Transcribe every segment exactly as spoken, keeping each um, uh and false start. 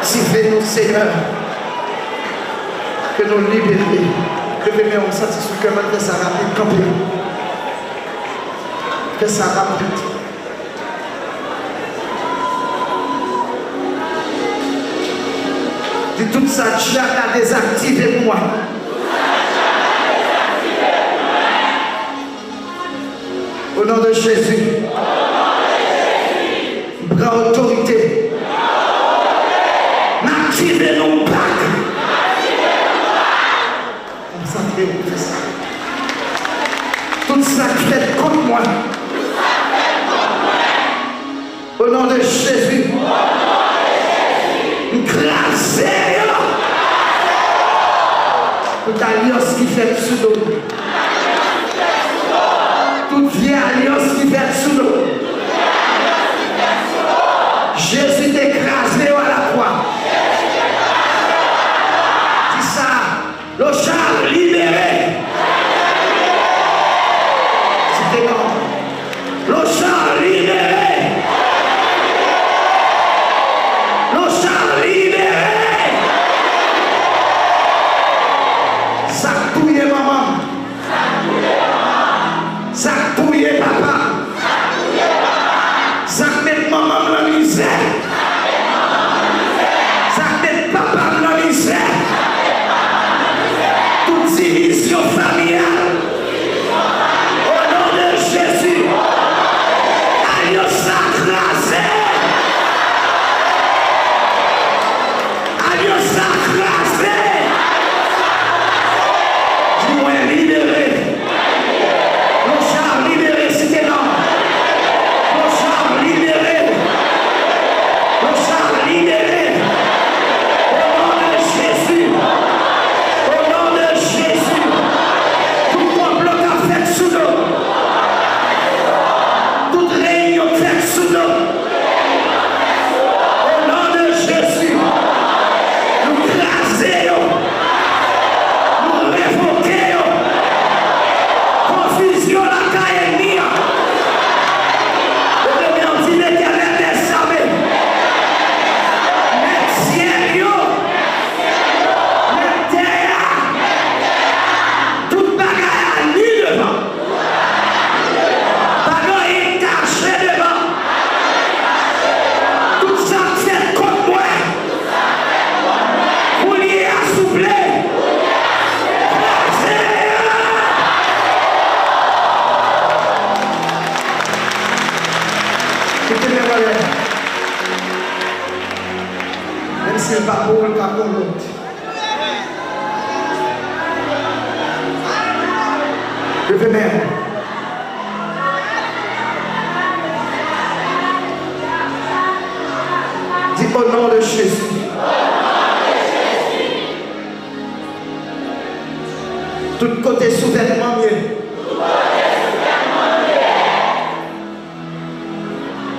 Aktive nou, Senyè. Ke nou libere. Leve men w, m santi sou kè m, ann fè sa rapid, kanpe. Fè sa rapid. Di tout sa dyab la dezaktive pou mwen. O non de Jezi. M pran otorite. M aktive nou bak. Konsantre w pou fè sa. Tout sa k fèt kont mwen. O non de Jezi. M kraze yo. Tout alyans ki fèt sou do m. Tout vye alyans ki fèt sou do m. Jezi te kraze yo a la kwa. Di sa. Lochard libere. Site non. Lochard libere. Lochard libere. Sa k touye manman m. Sa k touye papa m. Sa k met manman m nan mizè. Sa k met papa m nan mizè. Tout divizyon familial. O non de Jezi. Alyans la kraze. Alyans la kraze. Di mwen libere. Lochard libere, site non. Lochard libere. Lochard libere. O non de Jezi. O non de Jezi. Tout konplo k ap fèt sou nou. Tout reyinyon k fèt sou nou. O non de Jezi, nou kraze yo, nou revoke yo. Konfizyon lakay ènmi an. Leve men w, di Letènèl dèzame, mèt syèl yo, mèt tè a, tout bagay a ni devan. Pa gen anyen k kache devan. Tout sa k fèt kont mwen, kounye a, souple, kraze yo. Kite men anlè. Menm si l pa pou ou, l ka pou lòt. Leve men. Di, o non de Jezi. Tout kote souvètman m ye.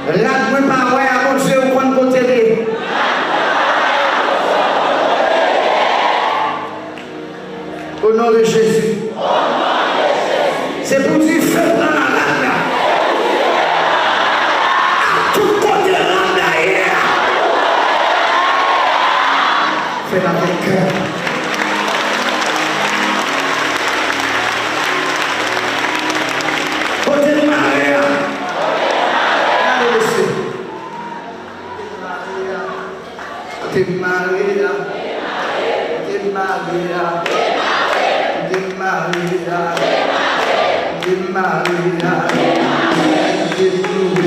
Rad mwen pa wè a, Bondye, ou konn kote l ye. O non de Jezi. Se pou dife pran nan rad la. A tout kote rad la ye a. Fè l avèk kè. Kote l mare a. Gade, mesye. Kote l mare a. Kote l mare a. Kote l mare a. Kote l mare a. Kote l mare a.